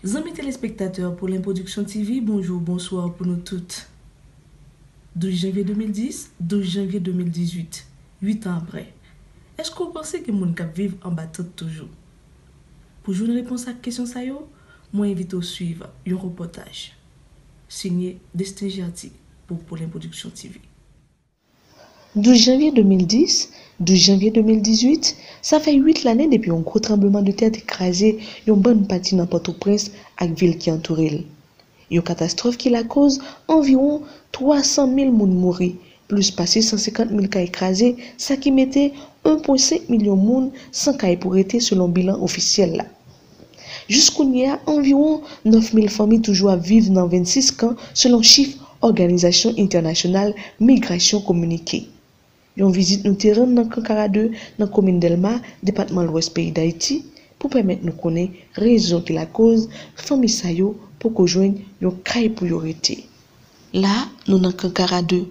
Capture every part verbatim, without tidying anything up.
Zanmi telespektatè Polen Production T V, bonjou, bonswa pou nou tout. Douz janvye de mil dis, douz janvye de mil dizuit, uit an apre. Èske w panse gen moun k ap viv anba tant toujou? Pou jwenn repons ak kesyon sa yo, mwen envite w swiv yon repòtaj. Siyen Destin Gerty pou Polen Production T V. Douz janvye de mil dis, douz janvye de mil dizuit, sa fè uit lane depi yon gwo tranblemanntè te kraze yon bann pati nan Pòtoprens ak vil ki antoure l. Yon katastwòf ki lakoz anviwon twa san mil moun mouri, plis pase san senkant mil kay kraze, sa ki mete en pwen senk milyon moun san kay pou rete, selon bilan ofisyèl la. Jiskounye a, anviwon nèf mil fanmi toujou ap viv nan vennsis kan, selon chif Òganizasyon Entènasyonal Migrasyon kominike. Yon vizit nou te rann nan kan Kara de, nan komin Dèlma, depatman Lwès peyi Dayiti, pou pèmèt nou konnen rezon ki lakoz fanmi sa yo poko jwenn yon kay pou yo rete. La, nou nan kan Kara de.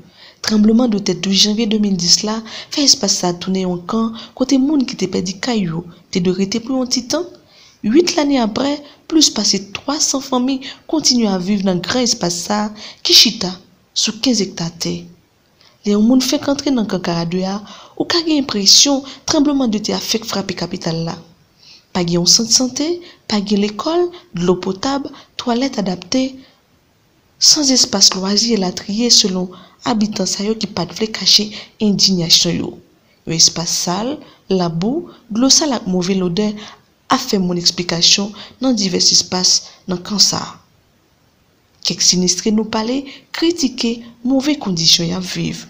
Tranblemanntè douz janvye de mil dis la fè espas sa a tounen yon kan kote moun ki te pèdi kay yo te dwe rete pou yon ti tan. Uit lane apre, plis pase twa san fanmi kontinye ap viv nan gran espas sa a ki chita sou kenz ekta tè. Lè yon moun fenk antre nan kan Kara de a, ou ka gen enpresyon tranblemanntè a fenk frape kapital la. Pa gen yon sant sante, pa gen lekòl, dlo potab, twalèt adapte, sans espas lwazi elatriye, selon abitan sa yo ki pa t vle kache endiyasyon yo. Yon espas sal, labou, dlo sal ak move lodè ap fè moun eksplikasyon nan divès espas nan kan sa a. Kèk sinistre nou pale kritike move kondisyon y ap viv.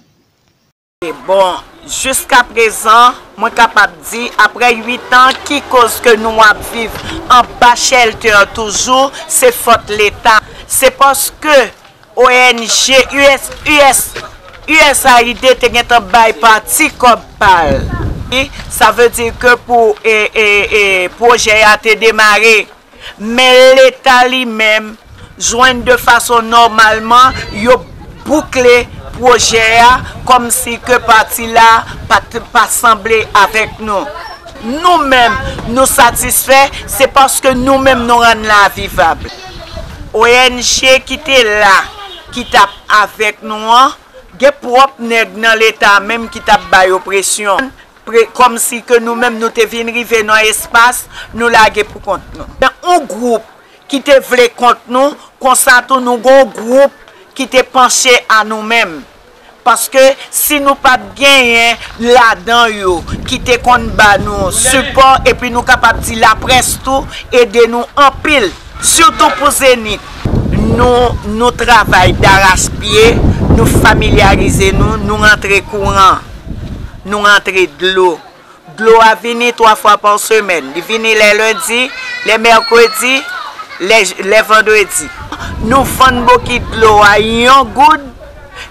Bon, jiskaprezan, mwen kapab di, apre uit an, ki koz ke nou ap viv anba chèltè toujou, se fòt Leta. Se paske O N G, U S, U S, U S A I D te gentan bay pati kòb pa l. Sa vle di ke pou, e, e, e, pwojè a te demare. Men Leta li menm jwenn de fason nòmalman yo boukle pwojè a, kòmsi ke pati la pa t, pa sanble avèk nou. Nou menm, nou satisfè, se paske nou menm nou rann la vivab. O N G ki te la, ki t ap avèk nou an, gen pwòp nèg nan Leta menm ki t ap ba yo presyon. Pre-, kòmsi ke nou menm nou te vin rive nan espas, nou lage pou kont nou. Gen yon gwoup ki te vle kont nou, konsa tou nou gen yon gwoup ki te panche a nou menm. Paske si nou pa t genyen ladan yo ki te konn ba nou sipò, epi nou kapab di laprès tou ede nou anpil, sitou pou Zenith. Nou, nou travay darachpye, nou familyarize nou, nou rantre kouran, nou rantre dlo. Dlo a vini twa fwa pa semèn. Li vini lè lendi, lè mèkredi, lè, lè vandredi. Nou vann bokit dlo a yon goud,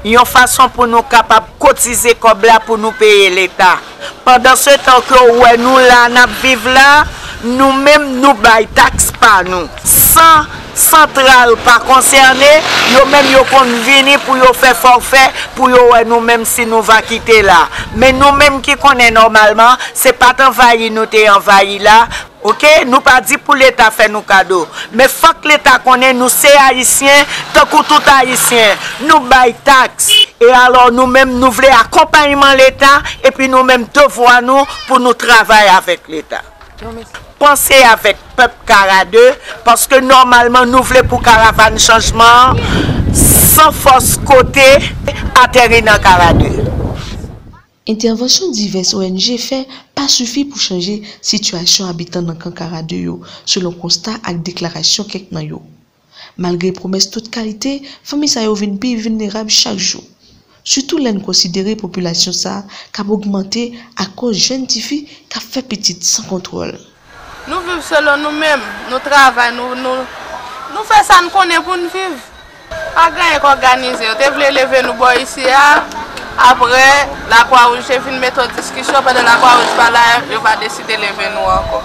yon fason pou nou kapab kotize kòb la pou nou peye Leta. Pandansetan ke w wè nou la, n ap viv la, nou menm nou bay taks pa nou. San santral pa konsène, yo menm yo konn vini pou yo fè fòfè, pou yo wè nou menm si nou va kite la. Men nou menm ki konnen nòmalman, se pa t anvayi nou te anvayi la, oke? Nou pa di pou Leta fè nou kado. Men fòk Leta konnen nou se Ayisyen, tankou tout Ayisyen. Nou bay taks. E alò, nou menm, nou vle akonpayman Leta, epi nou menm, devwa nou pou nou travay avèk Leta. Panse avèk pèp Kara de, paske nòmalman nou vle pou karavàn chanjman an, san fòs kote, ateri nan Kara de. Entèvansyon divès O N G fè pa sifi pou chanje sitiyasyon abitan nan kan Kara de yo, selon konsta ak deklarasyon kèk nan yo. Malgre pwomès tout kalite, fanmi sa yo vin pi vilnerab chak jou. Sitou lè n konsidere popilasyon sa a k ap ogmante akòz jèn tifi k ap fè pitit san kontwòl. Nou viv selon nou menm, nou travay, nou, nou, nou fè sa n konnen pou n viv. Pa gen anyen k òganize. Yo te vle leve nou bò isi a, apre, Lakwa Wouj te vin mete yon diskisyon, pandan Lakwa Wouj pa la, yo pa deside leve nou ankò.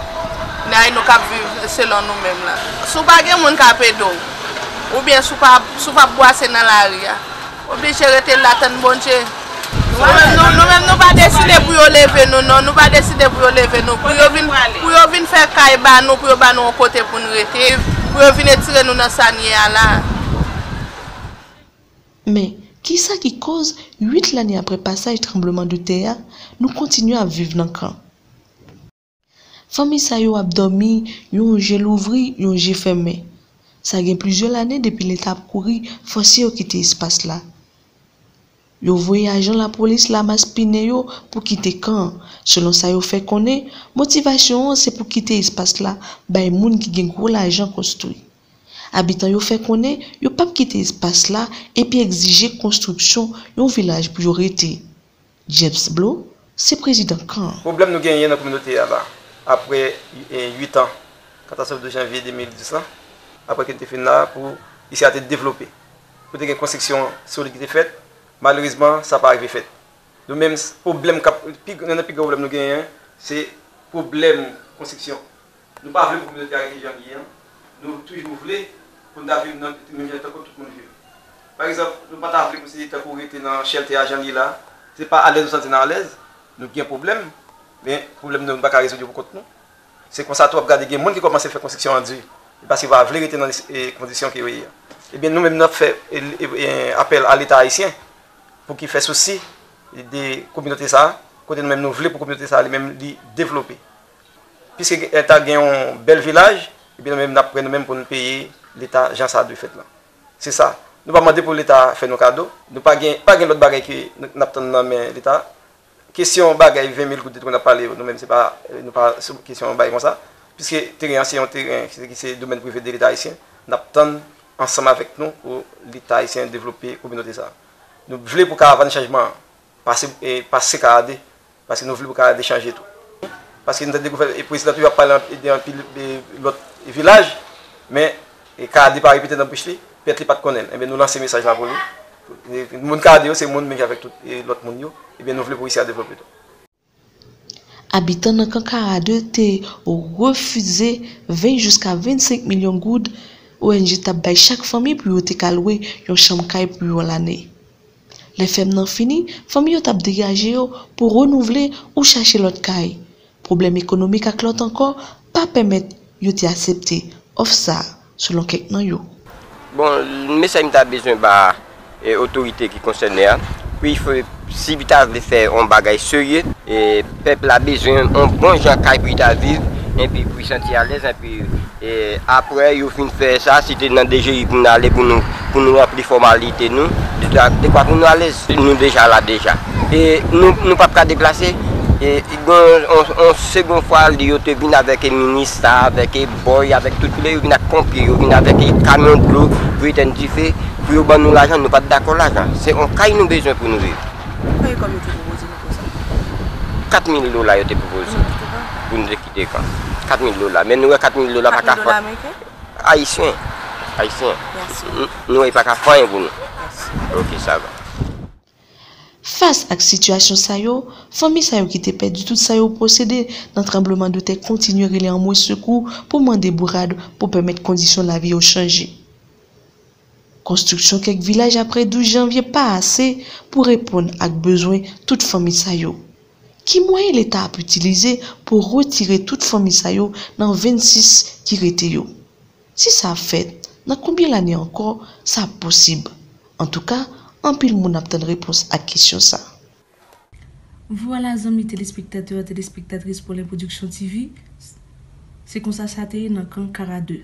N a nou k ap viv selon nou menm la. Si w pa gen moun k ap ede w, oubyen si w pa, si w p ap bwase nan lari a, oblije rete la tann Bondye. Nou menm, nou, nou menm, nou pa deside pou yo leve nou, non. Nou pa deside pou yo leve nou. Pou yo vin, pou yo vin fè kay ba nou, pou yo ba nou yon kote pou n rete. Pou yo vin retire nou nan sa n ye a la. Men, kisa ki koz, uit lane apre pasaj tranblemanntè a, nou kontinye ap viv nan kan? Fanmi sa yo ap dòmi, yon je louvri, yon je fèmen. Sa gen plizyè lane depi Leta ap kouri fòse yo kite espas la. Yo voye ajan lapolis la maspinen yo pou kite kan an. Selon sa yo fè konnen, motivasyon an se pou kite espas la bay moun ki gen gwo lajan konstwi. Abitan yo fè konnen yo p ap kite espas la epi egzije konstriksyon yon vilaj pou yo rete. James Blo se prezidan kan an. Pwoblèm nou genyen nan kominote a la, apre, e, uit an, katastwòf douz janvye de mil dis lan, apre ke n te fin la, pou isi a te devlope, pou te gen konstriksyon solid ki te fèt, malerezman, sa pa rive fèt. Nou menm, pwoblèm k ap, pi, youn nan pi gwo pwoblèm nou genyen, se pwoblèm konstriksyon. Nou pa vle pou kominote a rete jan l ye an. Nou toujou vle pou n ta viv nan menm jan tankou tout moun viv. Pa egzanp, nou pa ta vle pou se tankou rete nan chèltè a jan l ye la. Se pa alèz nou santi n alèz. Nou gen pwoblèm, men pwoblèm nou, nou pa ka rezoud yo pou kont nou. Se konsa tou w ap gade gen moun ki kòmanse fè konstriksyon an di. E paske yo pa vle rete nan, e, kondisyon ke yo ye a. Ebyen, nou menm, n ap fè, e, e, e, apèl a Leta ayisyen pou ki fè sousi de kominote sa a, kote nou menm nou vle pou kominote sa a li menm li devlope. Piske, e, ta gen yon bèl vilaj, ebyen nou menm n ap prè nou menm pou nou peye Leta jan sa dwe fèt lan. Se sa. Nou pa mande pou Leta fè nou kado. Nou pa gen, pa gen lòt bagay ke n, n ap tann nan men Leta. Kesyon bagay ven mil goud de twa n ap pale yo, nou menm se pa, nou pa sou kesyon bagay konsa. Piske teren an se yon teren ki se, ki se domèn prive de Leta ayisyen, n ap tann ansanm avèk nou pou Leta ayisyen devlope kominote sa a. Nou vle pou karavàn chanjman an pase, e, pase Karade, paske nou vle pou Karade chanje tou. Paske nou tande gouvè-, e, prezidan toujou ap pale an, de anpil, e, lòt vilaj, men, e, Karade pa repete nan bouch li, pèt li pa t konnen l. Ebyen, nou lanse mesaj la pou li. E, moun Karade yo, se moun menm jan avèk tout, e, lòt moun yo. Ebyen, nou vle pou isi a devlope tou. Abitan nan kan Karade te refize ven jiska vennsenk milyon goud O N G t ap bay chak fanmi pou yo te ka lwe yon chanm kay pou yon lane. Lè fèm nan fini, fanmi yo t ap degaje yo pou renouvle ou chache lòt kay. Pwoblèm ekonomik ak lòt ankò pa pèmèt yo te aksepte òf sa a, selon kèk nan yo. Bon, mesaj m ta bezwen ba, e, otorite ki konsène a, pou fè, si yo ta vle fè yon bagay serye, e, pèp la bezwen yon bon jan kay pou yo ta viv, epi pou yo santi alèz, epi, e, apre yo fin fè sa, si te nan D G I pou n ale, pou nou, pou nou ranpli fòmalite nou, de, dekwa pou nou alèz. Nou deja la deja. E nou, nou p ap ka deplase. E gen yon, yon, yon segon fwa, li yo te vin avèk minis sa, avèk bòy, avèk tout koulè, yo vin ak ponpye, yo vin avèk kamyon dlo, pou etèn dife, pou yo ban nou lajan, nou pa t dakò lajan. Se yon kay nou bezwen pou nou viv. Konbyen kòb yo te pwopoze nou pou sa? Kat mil dola yo te pwopoze. Pou nou te kite kan? Pou nou te kite kan? Kat mil dola. Men nou wè kat mil dola pa ka fè. Kat mil dola ameriken? Ayisyen. Ayisyen. Mèsi. N-, nou wè pa ka fè anyen pou nou. Mèsi. Ok, sa va. Fas ak sitiyasyon sa yo, fanmi sa yo ki te pèdi tout sa yo posede nan tranblemanntè kontinye rele anmwe sekou pou mande bourad pou pèmèt kondisyon lavi yo chanje. Konstriksyon kèk vilaj apre douz janvye pa ase pou reponn ak bezwen tout fanmi sa yo. Ki mwayen Leta ap itilize pou retire tout fanmi sa yo nan vennsis ki rete yo? Si sa ap fèt, nan konbyen lane ankò sa ap posib? Antouka, anpil moun ap tann repons ak kesyon sa. Vwala, zanmi telespektatè, telespektatris Pwolen Pwodiksyon T V, se konsa sa te ye nan kan Kara de.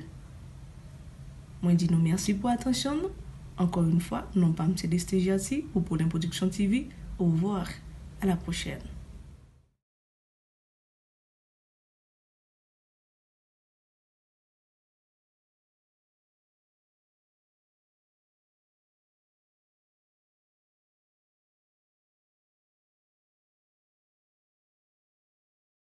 Mwen di nou mèsi pou atansyon nou. Encore une fois, non pa m se Destin Gerty pou Pwolen Pwodiksyon T V. Au revoir. À la prochaine.